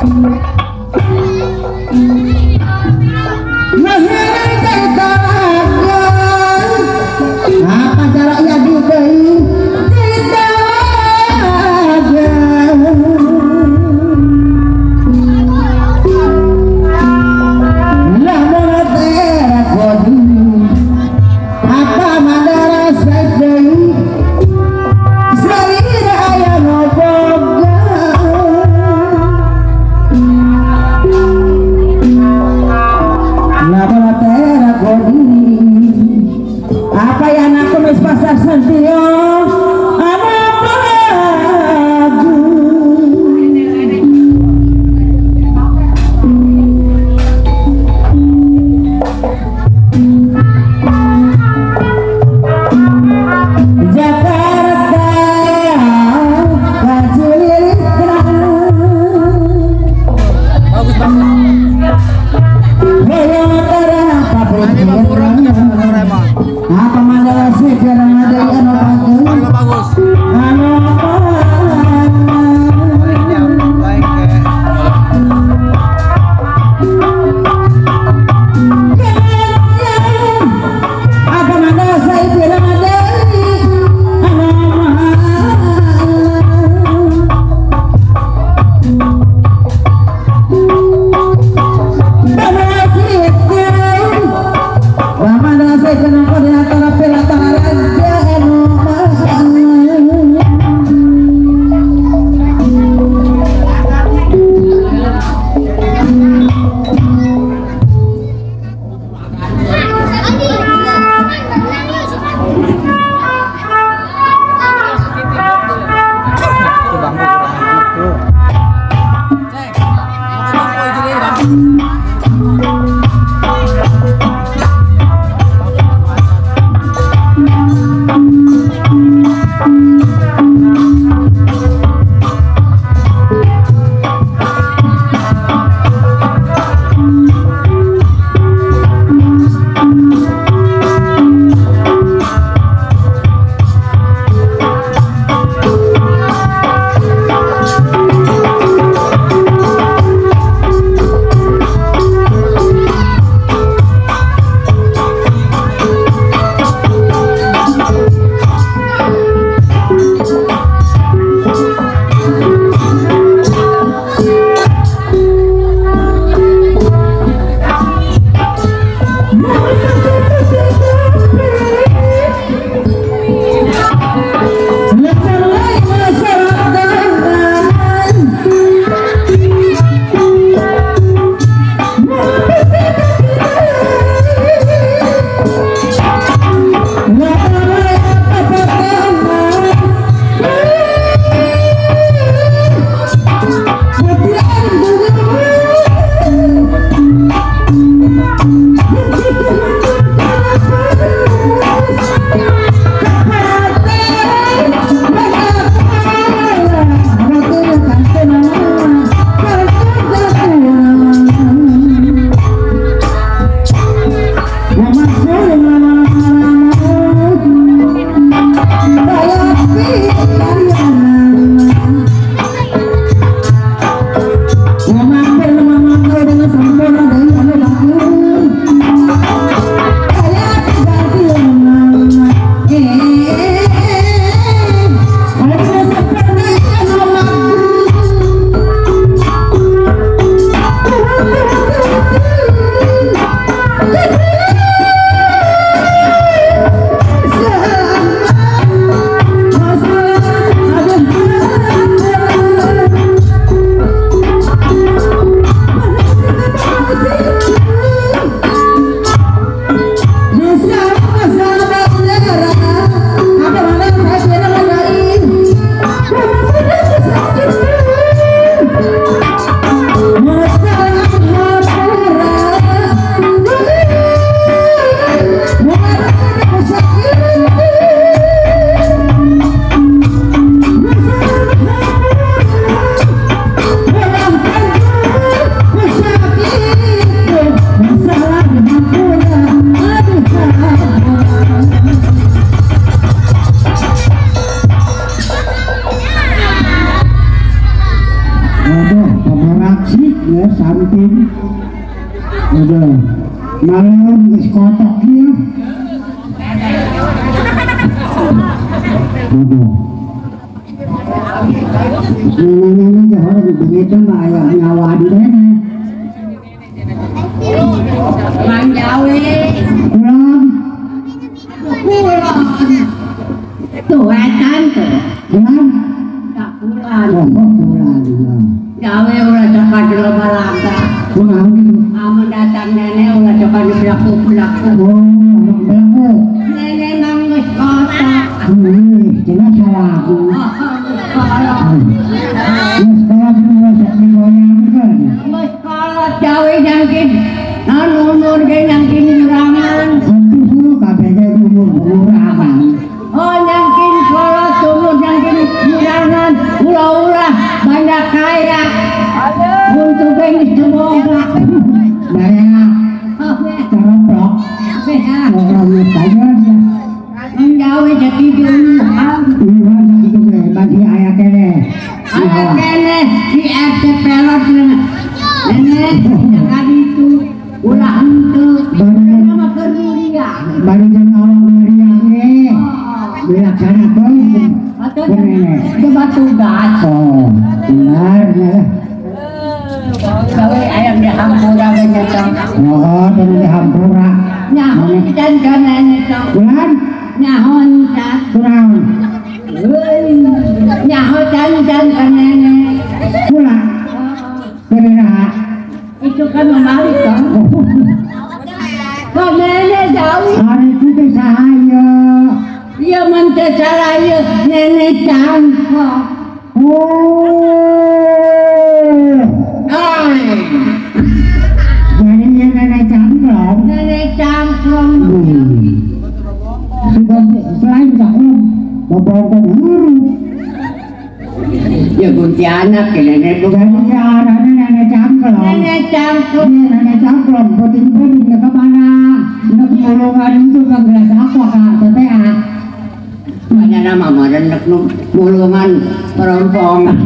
Thank you. Malam geus kotok ieu. Aduh. Nenek-nenek jauh begitu mah aya nyawa di nenek. Mang Jawi. Pulang. Pulang. Tuh wetan tuh. Pulang. Tak pulang. Oh, pulang. Jawi ulah cokan di loba langka. Pulang gitu. Amun datang nenek ulah cokan di pelaku-pelaku. Oh, pelaku. Nenek mang geus kotok. Jelas salah aku. Geus kolot nu sok digoyangkeun. Geus kolot Jawi jangkin. Naon umur ge nyangkin ngurangan. Atuh kabeh ge umur ngurangan. Oh nyangkin kolot umur nyangkin ngurangan. Ulah-ulah banyak kaya. Untuk ge geus teu boga. Barea. Caroplok. Orang tajan. Menggawe jadi dulu. Iya sakitu ge bagi aya keneh. Aya keneh di RT pelot nenek jangan itu ulah henteu. Nama keur mulia. Bari jeung awak mulia ge. Dilaksanakeun. Atuh coba tugas. Oh, benar ya. Gawe ayam di hampura ge nya tong. Oh, di hampura. Nyaho can ka nenek tong. Bulan? Nyaho can. Kurang. Nyaho can can ka nenek. Pula. Kumaha? Itu kan membalik tong. Ka nenek jauh. Ari itu teh saha ieu? Ieu mun teh salah ieu nenek cangklong. Oh. Jadi ieu nenek cangklong. Nenek cangklong. Selain cangklong, bobongkong huruf. Ya kuntianak ya nenek. Jadi ya arahnya nenek cangklong. Nenek cangklong. Iya nenek cangklong. Puting-puting ke mana? Nek mulungan itu ke gelas aqua ka TPA. Banyak nama meureun nek mulungan perompongan.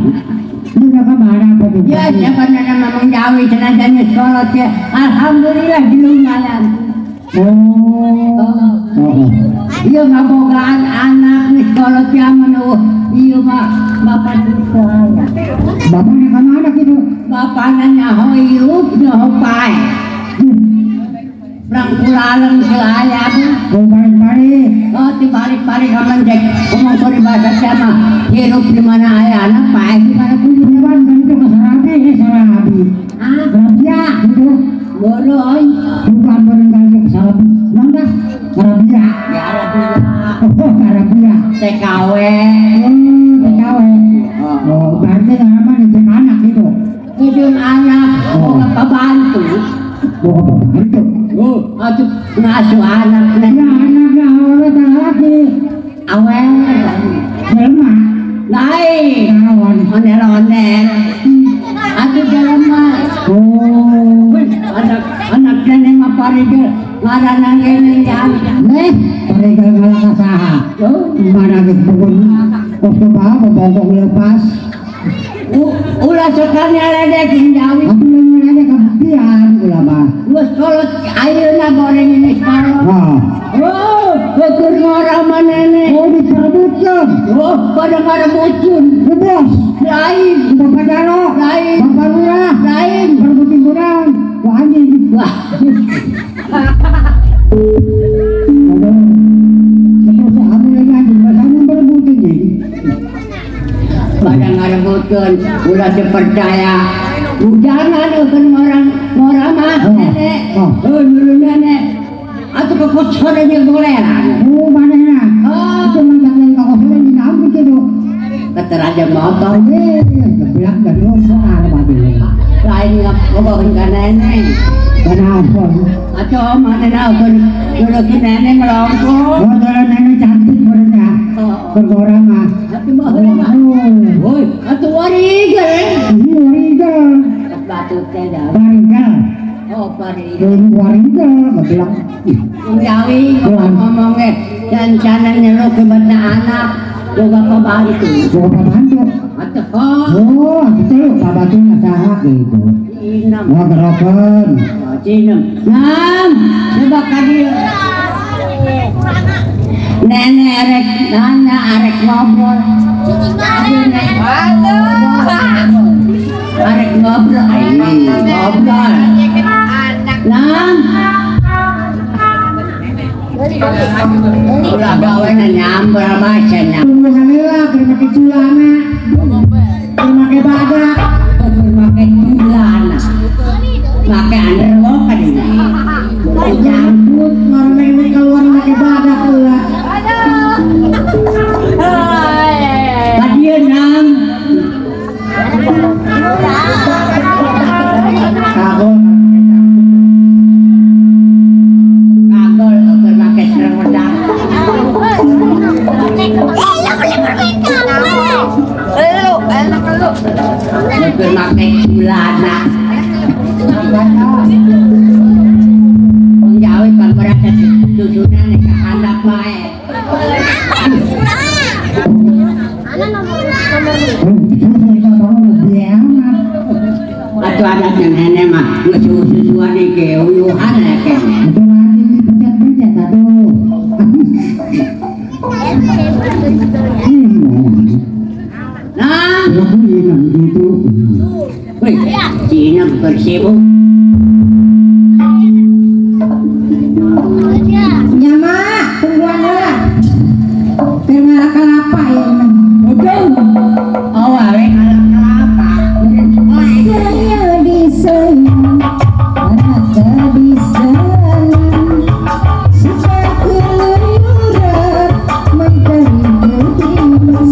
Ini ke mana puting? Ya siapa nama Mang Jawi senajan geus kolot ya. Alhamdulillah di lumayan. Oh. Iya ngabogaan anak geus kolot ya menu ieu mah bapak saya. Bapaknya ka mana kitu? Bapakna nyaho hirup nyaho pae. Perang kulaleng teu aya. Oh balik-balik. Oh dibalik-balik ka menjek. Ngomong paribasa teh mah hirup di mana ayana pae di mana kudu kan itu ka sarabi ge sarabi. Ah, Arabia gitu. Bodoh. Bukan bareng ke sarabi. Naon dah? Arabia. Ya Arabia. Oh, Arabia. TKW. TKW. Oh, berarti nama jeung anak gitu. Jeung anak, boga pabantu. Boga pabantu. Oh, atuh ngasuh anak. Ya anaknya awewe teh lalaki. Awewe. Jelema. Lain. Naon? Ondel-ondel. Atuh jelema. Oh. Anak nenek mah parigel ngaranna ge jang. Neh, parigel ngalah ka saha? Mana geus bogon kos kumaha bobongkong leupas. Ulah sok nyaledek jeung Jawi. Atuh nyaledek kabuktian ulah mah. Geus kolot ayeuna goreng ini sekarang. Oh, keur ngora mah nenek. Oh, diperebutkeun. Oh, pada ngarebutkeun. Ku bos. Lain. Ku Bapak Jaro. Lain. Bapak Lurah. Lain. Perebutin kurang. Ku anjing. Wah. Pada ngarebutkeun ulah teu percaya. Ujangan eukeun orang ngora mah nenek. Oh, dulu nenek. Atuh kekosore jeung goleran. Oh, manehna. Itu mah jangan kakosore di kampung kitu. Keteraja motor. Geblak dari soal batu. Lain ngabogoheun ka nenek. Kenapa? Atuh manehna eukeun dulu nenek melongkong. Oh, jalan nenek cantik benernya. Keur ngora mah. Tapi baheula mah. Woi, atuh warigel. Iya, warigel. Batu teh dah. Warigel. Oh, warigel. Warigel, geblak. Jawi ngomong ge jancanan nyeluk ke bata anak boga pabantu. Boga pabantu. Atuh. Oh, gitu pabantu saha gitu. Inam. Wah, gerokeun. Cinem. Nam, coba ka dieu. Nenek arek nanya arek ngobrol. Arek ngobrol, ngobrol. Nam. Ulah gawe na nyamber baca nya. Tunggu keur make culana. Keur make badak, keur make culana. Make underwood kan ini. Jangkut ngoreng keluar make badak heula. Ka dieu Nam. Kagol. Kagol keur make sareng wedang. Keur make culana. Wong Jawi pan berasa susunan ka handap bae. Atuh adat yang nenek mah geus susuan ge uyuhan kene. Atuh lagi dipencet-pencet atuh. Nah, gitu. Wih, Cina bersibuk. Nyama, tungguan lah. Keur ngalak kelapa ya emang. Udah. Oh, awe ngalak kelapa. Saya disayang, anak disayang. Suka keluyuran mencari kehidupan.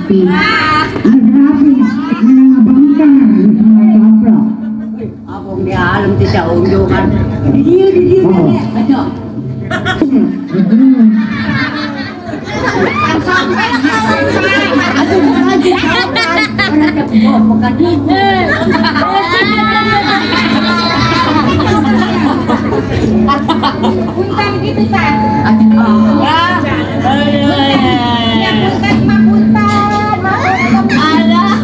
Rapi. Rapi. Menang abangkan. Abang di alam tidak undangan. Dia dia. Aduh. Punten gitu ta. Ya punten mah punten. Alah.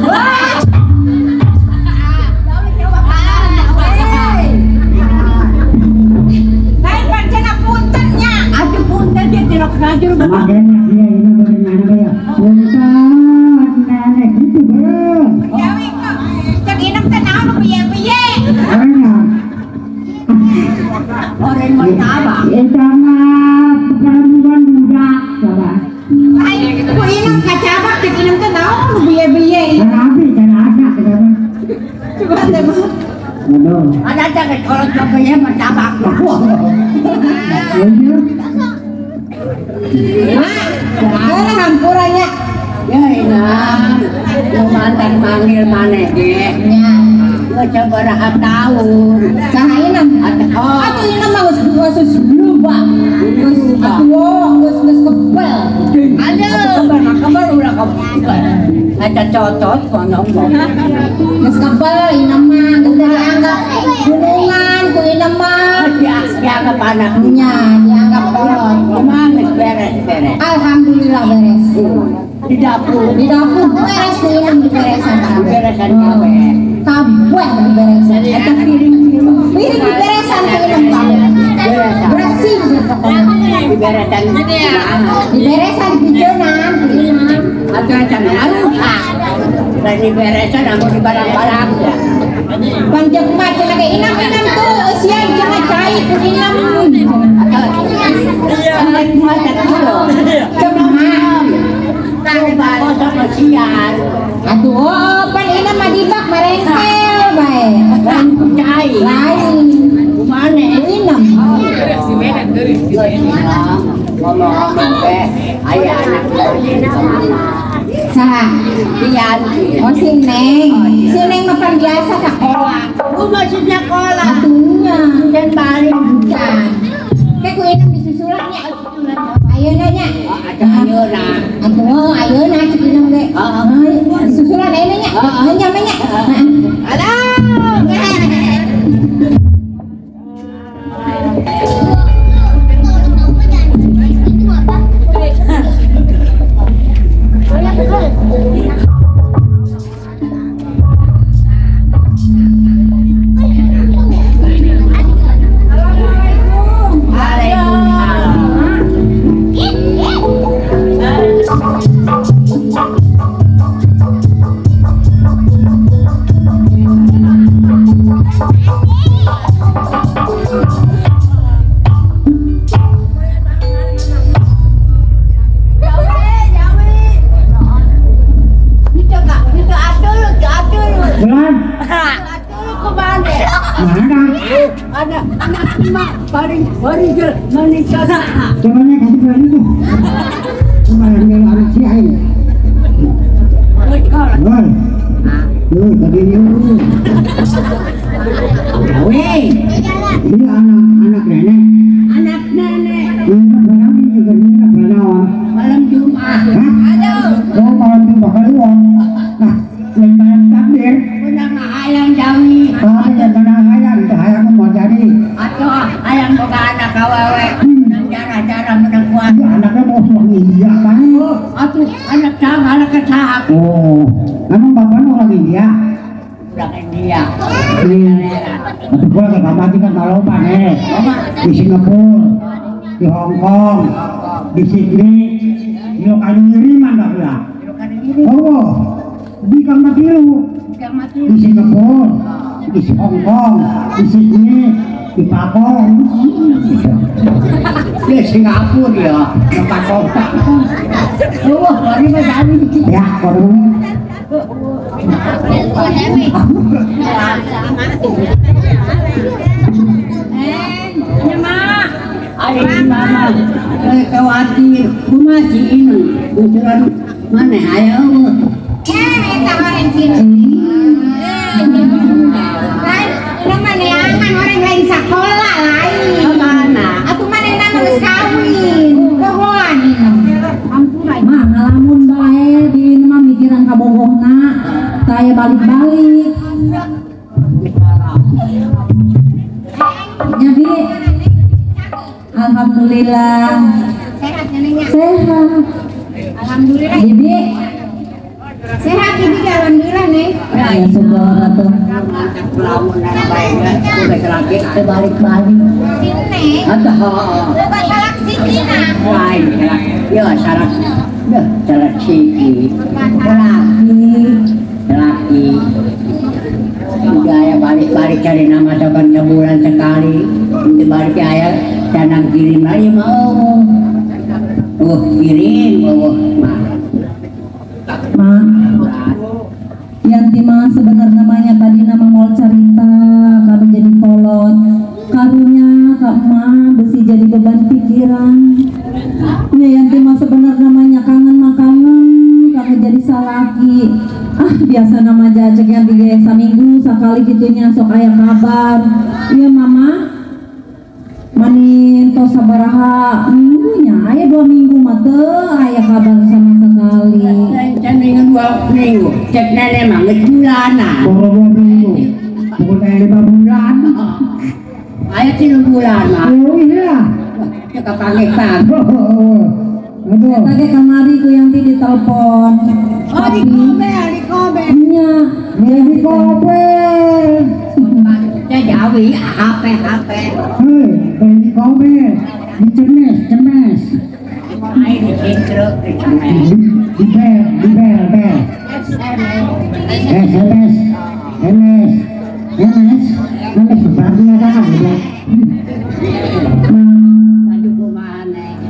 Lain pancen punten nya. Atuh punten dia tidak ngajur. Makanya dia ini bagaimana ya? Punten nenek gitu bro. Jawi kok cek inam teh naon nu piye-piye. Orang martabak. Eta mah perempuan budak coba. Ai ku inam kacabak cek inam teh naon nu piye-piye. Rapi kan ada kenapa? Coba teh mah. Aduh. Ada aja ke kolot bapaknya martabak. Mak, mana hampuranya? Ya inam, lu mantan manggil maneh ge. Nya. Sabaraha tahun. Saha inam? Atuh inam mah geus lupa. Geus atuh geus kebal. Aduh, kebal ulah kebal. Eta cocot ngomong. Geus kebal inam mah geus dianggap gunungan ku inam mah. Dianggap anak. Nya, dianggap kolot. Kumaha geus beres-beres. Alhamdulillah beres. Di dapur. Di dapur beres ku inam diberesan. Diberesan kabeh. Kabeh diberesan. Eta piring piring diberesan ku inam kabeh. Bersih pokoknya. Diberesan. Diberesan dijeunan ku inam. Atuh eta alus. Lain diberesan amun di barang-barang. Panjang mah cenah ge inam-inam tuh eusian cenah cai ku inam. Iya. Cemah. Kosian. Atuh oh pan inam mah dibak marengkel bae. Lain ku cai. Lain. Kumane? Inam. Ngomong-ngomong teh aya anak Saha? Ian. Oh si Neng. Si Neng mah pan biasa sakola. Gua masih sekolah. Atuhnya. Dan balik. Bukan. Kayak ku inam disusulan nya. Ayeuna nya. Ada ayeuna. Atuh ayeuna cek inam ge. Heeh. Disusulan ayeuna nya. Nya nya. Alah. Ini anak nenek. Anak nenek. Ini malam Jumat. Oh, malam Jumat keluar. Nah, yang malam takbir. Menang hayang jawi. Oh, yang menang hayang, itu hayang mau jadi. Atau hayang boga anak awewe. Menang cara-cara menang kuat. Ya, anaknya mau suami iya kan? Oh, atuh anak sang, anak kesahap. Oh, emang bapaknya orang India? Orang India. Atau gua ke bapak kan maloba nih. Di Singapura, di Hong Kong, di Sydney, di Lokanyiriman lah pula. Oh, di Kamatilu, di Singapura, di Hong Kong, di Sydney, di Pakong. Di Singapura ya, tempat kontak. Oh, baru baru. Ya, baru. Ari mama khawatir kumaha si Inun usulan Mana aya eueuh? Eta orang sini. Lain, lu maneangan orang lain sekolah lain. Mana? Atuh manehna mah geus kawin. Pohoan. Ampura. Mah ngalamun bae di mah mikiran ka bogohna. Saya balik-balik. Jadi alhamdulillah sehat neneknya. Sehat. Alhamdulillah. Bibi sehat bibi alhamdulillah nih. Ya syukur atuh. Balik-balik. Sini. Atuh. Bukan salak siki nah. Lain salak. Ya salak. Ya salak siki. Laki. Laki. Udah ya balik-balik cari nama saban sebulan sekali. Nanti balik ayah canang kirim lagi mau. Kirim mah. Ma. Yanti mah sebenarnya namanya tadi nama mau cerita kalau jadi kolot. Karunya kak ma besi jadi beban pikiran. Ya Yanti mah sebenarnya namanya kangen makanan kamu jadi salaki. Ah biasa nama jajak yang tiga saminggu sekali gitunya sok aya kabar. Iya mama manin tos sabaraha minggunya aya 2 minggu mah teu aya kabar sama sekali. Can minggu 2 minggu cek nenek mah geus bulanan. 2 minggu. Pokoknya 5 bulan. Aya 3 bulan mah. Oh iya. Cek kapanggih-panggih. Eta ge kamari ku yang di ditelepon. Oh di kobe, di kobe. Nya, di kobe. Teh jawi HP HP. Hei, di kobe. Di cemes, cemes. Ai di cintruk di cemes. Di bel, di bel, bel. SMS, MS, MS, MS berarti ada kan?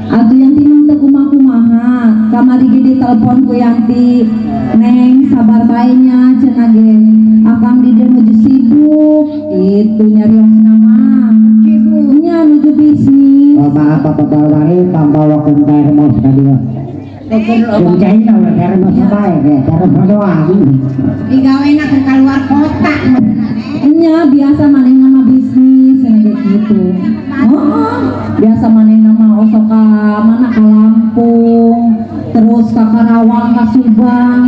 Atuh Yanti mah teu kumaha-kumaha, kamari ge ditelepon ku Yanti, Neng sabar bae nya cenah ge, akang di dieu nuju sibuk, itu nyariosna mah. Nya nuju bisnis. Oh maaf Bapak Bawari pambawakeun termos ka dieu. Jeung cai na ulah termos bae ge, termos doang. Digawena keur kaluar kota. Nya biasa manehna mah bisnis cenah ge kitu. Oh, biasa manehna mah osok ka mana ka Lampung, terus ka Karawang, ka Subang.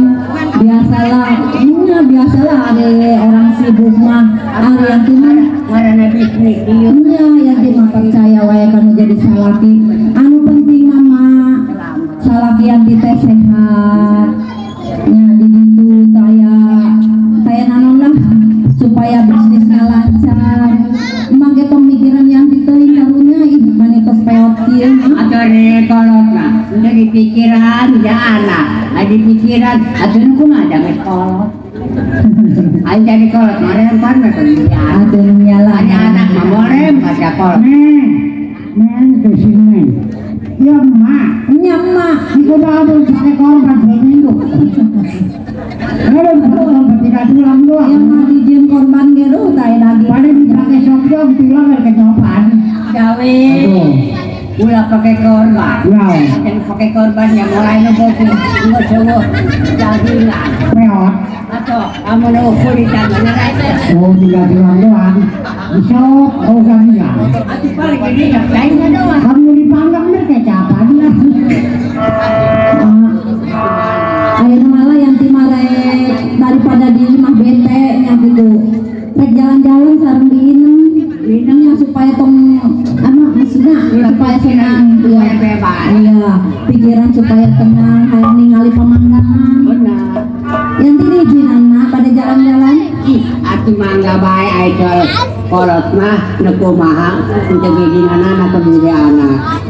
Biasalah, nya biasalah ari orang sibuk mah, ari yang mah ngaranna bisnis ieu. Nya yang mah percaya wae kanu jadi salaki. Anu penting mah salaki yang teh sehat. Nya di ditu taya taya naon lah supaya bisnisnya lancar. Emang ge pemikiran yang diteuing karunya ih mani tos peot kieu mah. Atuh re kolotna, teu di pikiran ja anak, di pikiran atuh nu kumaha da geus kolot. Aing jadi kolot marempan mah kuliah. Atuh nyala ada anak mah morem ka kolot. Neng, neng teu sing neng. Ya emak, nya emak. Iku mah mun pake korban 2 minggu. Kalau tiga tulang doang. Yang mah dijieun korban ge duh tah daging. Paling dipake sopyong tulang rek kecopan. Gawe. Ulah pakai korban. Ya. Pakai korban ya mulai nu boku geus eueuh dagingan. Peot. Atuh amun eueuh kulitan mana teh. Oh tiga tulang doang. Disop oh gagingan. Atuh paling gede ya cainya doang. Kamu dipanggang mah kecapan lah. Ayeuna malah yang timarek daripada di imah bete nya gitu. Rek jalan-jalan sareng diinem. Nya supaya tong anu maksudnya supaya senang gitu ya. Iya, pikiran supaya tenang, hayang ningali pemandangan. Benar. Yang tadi jinana pada jalan-jalan. Ih, atuh mangga bae ai kolot mah nu kumaha teu gijinana kudu di anak.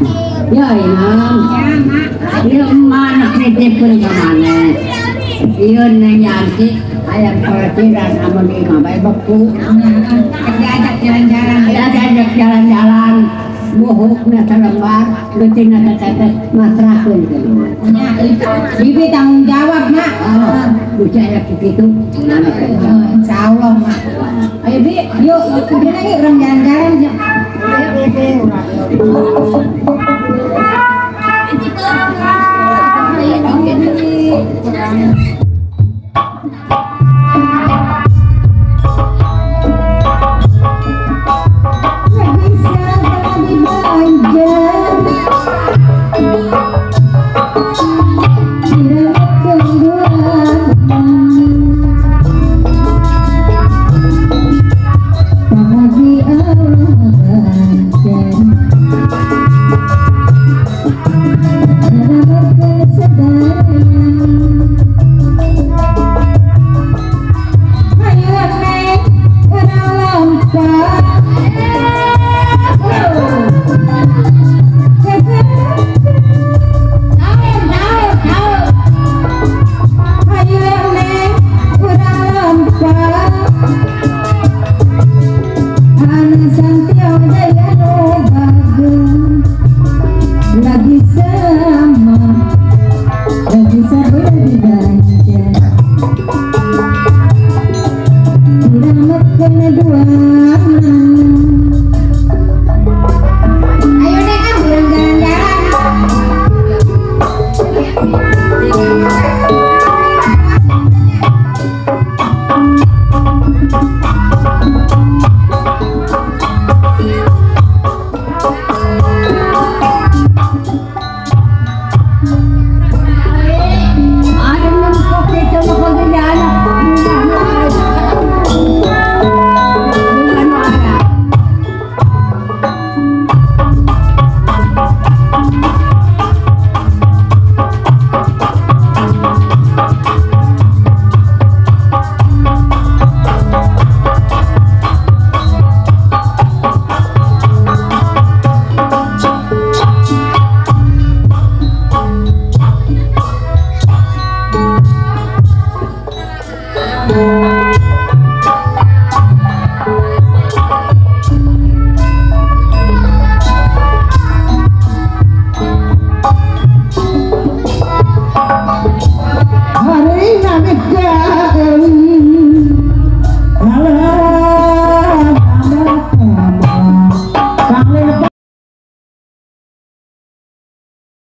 Ya inam. Ieu emak nu titipkeun ka maneh. Ieu Neng Yanti hayang koletiran amun di imah bae beku. Diajak jalan-jalan. Diajak jalan-jalan. Buhukna salembar, leutikna tetes masrahkeun ke mana. Bibi tanggung jawab, Mak. Oh, bocah ya kitu. Insyaallah, Mak. Ayo Bi, yuk, udah lagi orang jalan-jalan. Jadi kurang.